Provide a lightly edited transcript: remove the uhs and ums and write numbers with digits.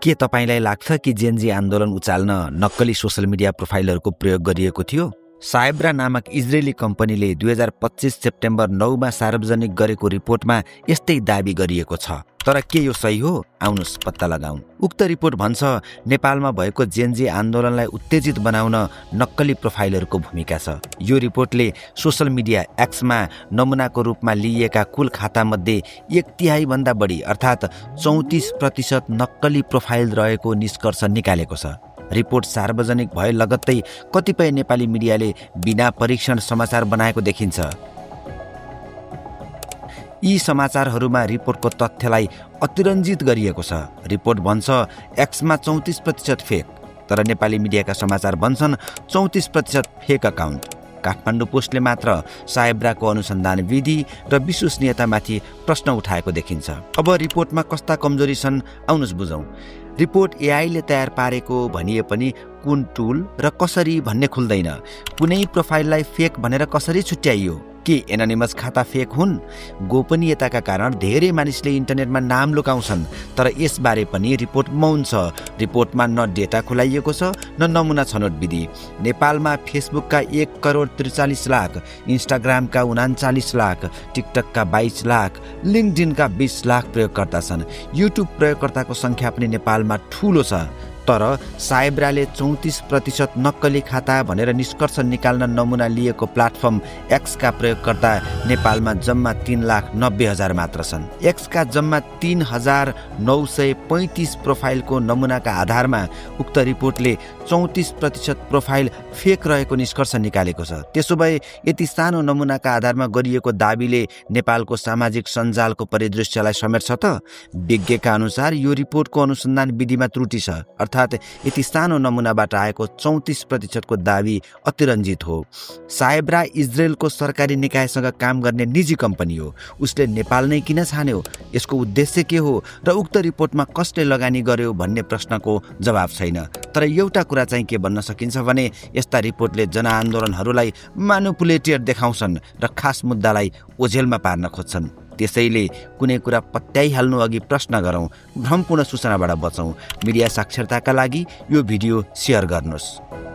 के तपाईलाई लाग्छ कि जेनजी आन्दोलन उचाल्न नक्कली सोशल मिडिया प्रोफाइलहरूको प्रयोग गरिएको थियो? सायब्रा नामक इजरायली कम्पनीले 2025 सेप्टेम्बर 9 मा सार्वजनिक गरेको रिपोर्टमा यस्तै दाबी गरिएको छ। तर के यो सही हो? आउनुस् पत्ता लगाउँ। उक्त रिपोर्ट भन्छ नेपालमा भएको जेनजी आन्दोलनलाई उत्तेजित बनाउन नक्कली प्रोफाइलहरूको भूमिका छ। यो रिपोर्टले सोशल मिडिया एक्समा नमुनाको रूपमा लिइएका कुल खातामध्ये 1/3 भन्दा बढी अर्थात् 34% नक्कली प्रोफाइल रहेको निष्कर्ष निकालेको छ। रिपोर्ट सार्वजनिक भए लगत्तै कतिपय नेपाली मिडियाले बिना परीक्षण समाचार बनाएको देखिन्छ। यी समाचारहरूमा रिपोर्टको तथ्यलाई अतिरञ्जित गरिएको छ। रिपोर्ट भन्छ एक्समा 34% फेक, तर नेपाली मिडियाका समाचार भन्छन् 34% फेक अकाउन्ट। काठमाडौँ पोस्टले मात्र सायब्राको अनुसन्धान विधि र विश्वसनीयतामाथि प्रश्न उठाएको देखिन्छ। अब रिपोर्टमा कस्ता कमजोरी छन् आउनुस् बुझौँ। रिपोर्ट एआईले तयार पारेको भनिए पनि कुन टुल र कसरी भन्ने खुल्दैन। कुनै प्रोफाइललाई फेक भनेर कसरी छुट्याइयो? के एनोनिमस खाता फेक हुन्? गोपनीयताका कारण धेरै मानिसले इन्टरनेटमा नाम लुकाउँछन्, तर यसबारे पनि रिपोर्ट मौन छ। रिपोर्टमा न डेटा खुलाइएको छ न नमुना छनौट विधि। नेपालमा फेसबुकका 1,43,00,000, इन्स्टाग्रामका 39 लाख, टिकटकका 22 लाख, लिङ्कडिनका 20 लाख प्रयोगकर्ता छन्। युट्युब प्रयोगकर्ताको सङ्ख्या पनि नेपालमा ठूलो छ। तर सायब्राले 34% नक्कली खाता भनेर निष्कर्ष निकाल्न नमुना लिएको प्लाटफर्म एक्सका प्रयोगकर्ता नेपालमा जम्मा 3,90,000 मात्र छन्। एक्सका जम्मा 3,935 प्रोफाइलको नमुनाका आधारमा उक्त रिपोर्टले 34% प्रोफाइल फेक रहेको निष्कर्ष निकालेको छ। त्यसो भए यति सानो नमुनाका आधारमा गरिएको दाबीले नेपालको सामाजिक सञ्जालको परिदृश्यलाई समेट्छ त? विज्ञका अनुसार यो रिपोर्टको अनुसन्धान विधिमा त्रुटि छ, अर्थात् यति सानो नमुनाबाट आएको 34% को दाबी अतिरञ्जित हो। सायब्रा इजरायलको सरकारी निकायसँग काम गर्ने निजी कम्पनी हो। उसले नेपाल नै किन छान्यो? यसको उद्देश्य के हो र उक्त रिपोर्टमा कसले लगानी गर्यो भन्ने प्रश्नको जवाब छैन। तर एउटा कुरा चाहिँ के भन्न सकिन्छ भने यस्ता रिपोर्टले जनआन्दोलनहरूलाई म्यानिपुलेटेड देखाउँछन् र खास मुद्दालाई ओझेलमा पार्न खोज्छन्। त्यसैले कुनै कुरा पत्याइहाल्नु अघि प्रश्न गरौँ, भ्रमपूर्ण सूचनाबाट बचौँ। मिडिया साक्षरताका लागि यो भिडियो सेयर गर्नुहोस्।